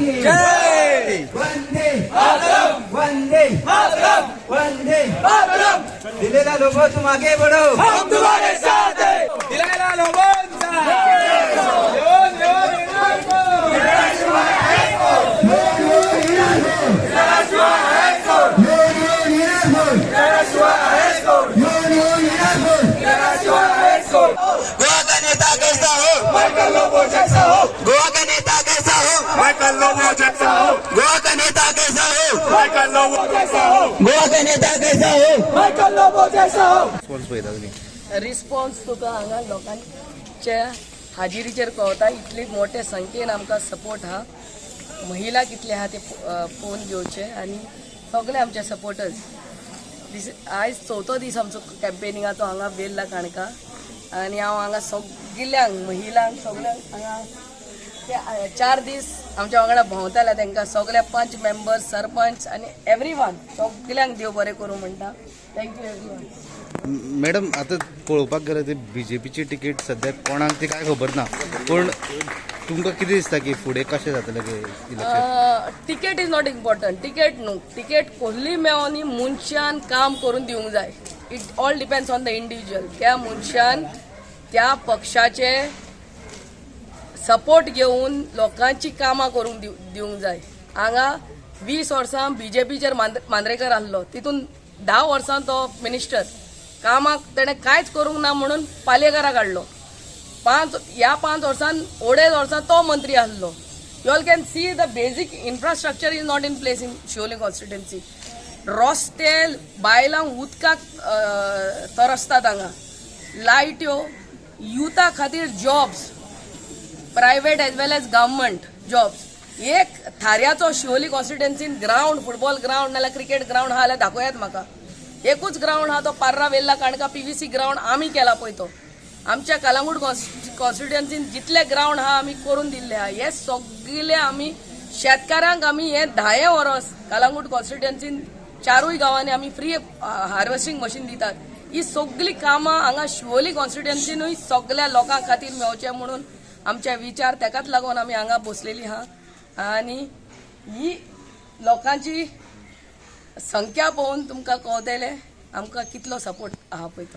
की जय। वंदे मातरम, वंदे मातरम, वंदे मातरम। दिलेला लोगो, तुम आगे बढ़ो। हम तुम्हारे साथ हैं। दिलेला लोबोंचा येऊन येऊन येणार कोण? गोवा का नेता कैसा हो? माइकल लोबो जैसा हो। गोवा का नेता कैसा हो? माइकल लोबो जैसा हो। गोवा का नेता कैसा हो? माइकल लोबो जैसा हो। गोवा का नेता कैसा हो? माइकल लोबो जैसा हो। रिस्पॉन्स पळयता तुमी? रिस्पॉन्स तुका हांगा लोकांचे हाजिरीचेर कळता. इतले मोठे संख्येन आमकां सपोर्ट आहा. महिला कितले आहा ते पळोवन घेवचे आनी सगळे आमचे सपोर्टर्स. दीस आयज चवथो दीस आमचो कॅम्पेनिंगाचो हांगा वेल्ला काणका आनी हांव हांगा सगल्यांक, महिलांक, सगल्यांक हांगा ते 4 दीस आमच्या वांगडा भोंवताले, तांकां सगल्या पंच मेंबर्स, सरपंच आनी एवरी वन, सगल्यांक देव बरें करूं म्हणटा. Thank you every one. Madam, आतां पळोवपाक गेल्यार ते बीजेपीची तिकीट सद्याक कोणाक ती काय खबर ना, पूण तुमकां कितें दिसता की फुडें कशें जातलें की election? Ticket is not important. Ticket न्हू, टिकेट कोहली मेवोनी मनशान काम करून दिवंक जाय. It all depends on the individual. त्या मनशान त्या पक्षाचे सपोर्ट घेवन लोकांची कामां करूंक दिवंक जाय. हांगा 20 वर्सां बीजेपीचेर मांद्रेकर आहलो. तितून 10 वर्सां तो मिनिस्टर. कामाक तेणें कांयच करूंक ना म्हणून पालयेकाराक हाडलो. पांच ह्या 5 वर्सान, अडेज वर्सां तो मंत्री आहलो. You all can see the basic infrastructure is not in place in Siolim constituency. रस्ते, बायलांक उदकाक तरसतात हांगा. लायट्यो, युथा खातीर jobs, private as well as government jobs. एक थाऱ्याचो शिवोली कॉन्स्टिट्युएन्सीन ग्रावंड, फुटबॉल ग्रावंड नाल्यार क्रिकेट ग्रावंड आहा जाल्यार दाखयात म्हाका. एकूच ग्रावंड आहा, तो पार्रा वेल्ला काणका पीव्हीसी ग्रावंड आमी केला पळय तो. आमच्या कलांगूट कॉन्स्टिट्युएन्सीन जितले ग्रावंड आहा, आमी करून दिल्ले आहा. हे सगळे आमी शेतकारांक आमी हे धाये वर्स कलांगूट कॉन्स्टिट्युएन्सीन चारूय गांवांनी आमी फ्री हार्वेस्टिंग मशीन दितात. ही सगळी कामां हांगा शिवोली कॉन्स्टिट्युएन्सीनूय सगळ्या लोकां खातीर मेवचे म्हणून आमचे विचार. तेकाच लागून आमी हांगा बसलेली आहा आनी ही लोकांची संख्या पळोवन तुमकां कळतलें आमकां कितलो सपोर्ट आहा पळय तो.